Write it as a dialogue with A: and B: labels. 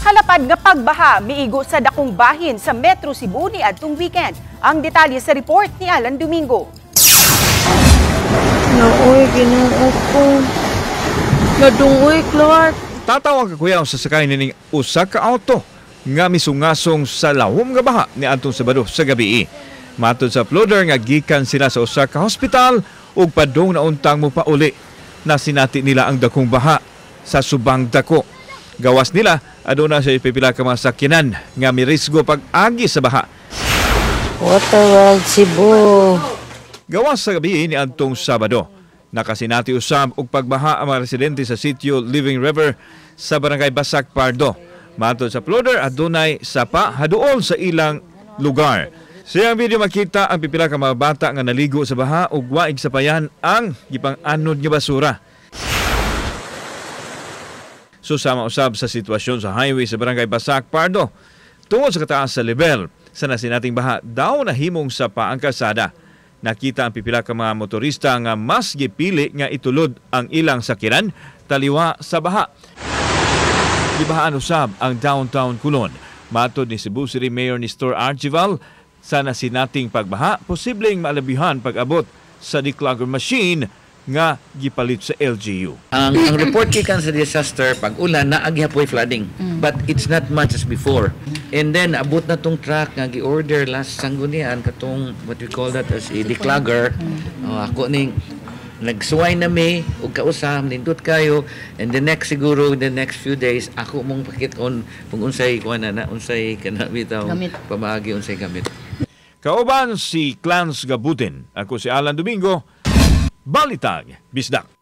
A: Halapad nga pagbaha miigo sa dakong bahin sa Metro Cebu ni adtong weekend. Ang detalye sa report ni Alan Domingo.
B: Naoy, Ginoo ko. Nadungoy, Clark.
C: Tataw ang kakuyaw sa sakay nining usa ka auto nga misungasong sa lawom nga baha ni adtong Sabado sa gabi. Matod sa uploader nga gikan sila sa usa ka hospital ug padung na untang mo pauli. Nasinati nila ang dakong baha sa Subang Dako. Gawas nila, aduna sa pipila ka mga sakyanan nga mirisgo pag-agi sa baha.
B: Waterworld Cebu.
C: Gawas sa gabi ni adtong Sabado, nakasinati usab og pagbaha ang mga residente sa sitio Living River sa barangay Basak, Pardo. Matod sa uploader, adunay sapa haduol sa ilang lugar. Sa iyang video, makita ang pipila ka mga bata nga naligo sa baha ug waig sapayan ang gipang-anod nga basura. Susama usab sa sitwasyon sa highway sa barangay Basak, Pardo. Tungod sa kataas sa level sa nasinating baha, daw nahimong sapa ang kalsada. Nakita ang pipila ka mga motorista nga mas gipili nga itulod ang ilang sakyanan taliwa sa baha. Gibahaan usab ang downtown Colon. Matod ni Cebu City Mayor Nestor Archival, sa nasinating pagbaha, posibleng maalabihan pag-abot sa declogger machine nga gipalit sa LGU.
D: Ang report gikan sa disaster, pag ulan naa gihapoy flooding. But it's not much as before. And then abot na tong truck nga gi-order last sanggunian, katong what we call that as a declogger. Oh, ako ning nagsuway na mi og kausam, nindot kayo, and the next, siguro the next few days, ako mong pakit-on kung unsay kuan na na unsay kana bitaw
E: Gamit.
D: Pamaagi, unsay gamit.
C: Kauban si Clans Gabutin. Ako si Alan Domingo. Balitang Bisdak.